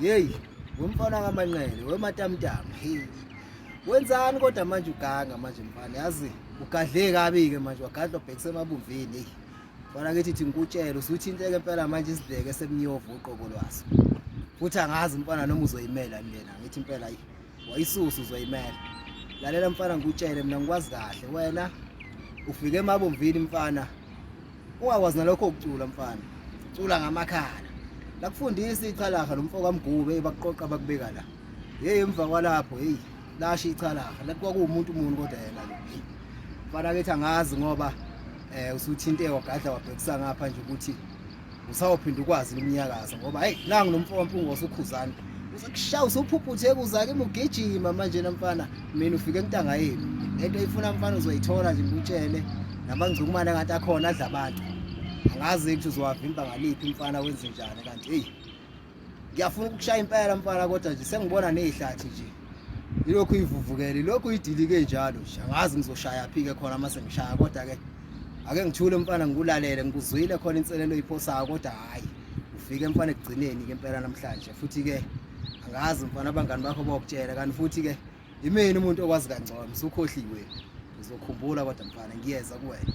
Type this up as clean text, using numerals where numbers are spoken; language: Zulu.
Yeyi, wemfana kaManqele, wematamtamu. Hey. Wenzani kodwa manje uganga manje mfana? Yazi ugadle kabi ke manje wagadla ubhekise emabumvini. Hey. Mfana kithi thi ngikutshele usuthinteke impela manje isidleke semnyovu uqobo lwaso. Futhi angazi mfana noma uzoyimela lena. Ngithi impela ayi. Wayisusa uzoyimela. Lalela mfana ngikutshele mina ngikwazi kahle wena ufike emabomvini mfana ungakwazi nalokho ukucula mfana cula ngamakhala lakufundisa ichalaha lo mfo kaMgube bakuqoqa bakubeka la hey emva kwalapho hey lasho ichalaha lathi kwakuwumuntu muni kodwa yena lo hey mfana kethi angazi ngoba eh usuthinte wagadla wabhekisa ngapha nje ukuthi usawuphinda ukwazi umnyakazo ngoba hey nangu lo mfo wampungo usukhuzana usekushaya usuphuphuthe kuza kimi ugijima manje namfana mina ufike entanga yenu lento ifuna mfana uzoyithola nje ngikutshele namangcukumane ngathi akhona adla abantu angazi ukuthi uzowavimba ngaliphi mfana wenze njani kanti hey ngiyafuna ukukushaya impela mfana kodwa nje sengibona nezihlathi nje ilokhu ivuvukele ilokhu idilike njalo nje angazi ngizoshaya phi ke khona uma sengishaya kodwa ke ake ngithule mfana ngikulalele ngikuzwile khona inselelo oyiphosayo kodwa hhayi ufike mfana ekugcineni ke impela namhlanje futhi ke angazi mfana abangani bakho bokutshela kanti futhi ke imini umuntu okwazi kangcono usukhohliwe uzokhumbula kodwa mfana ngiyeza kuwena.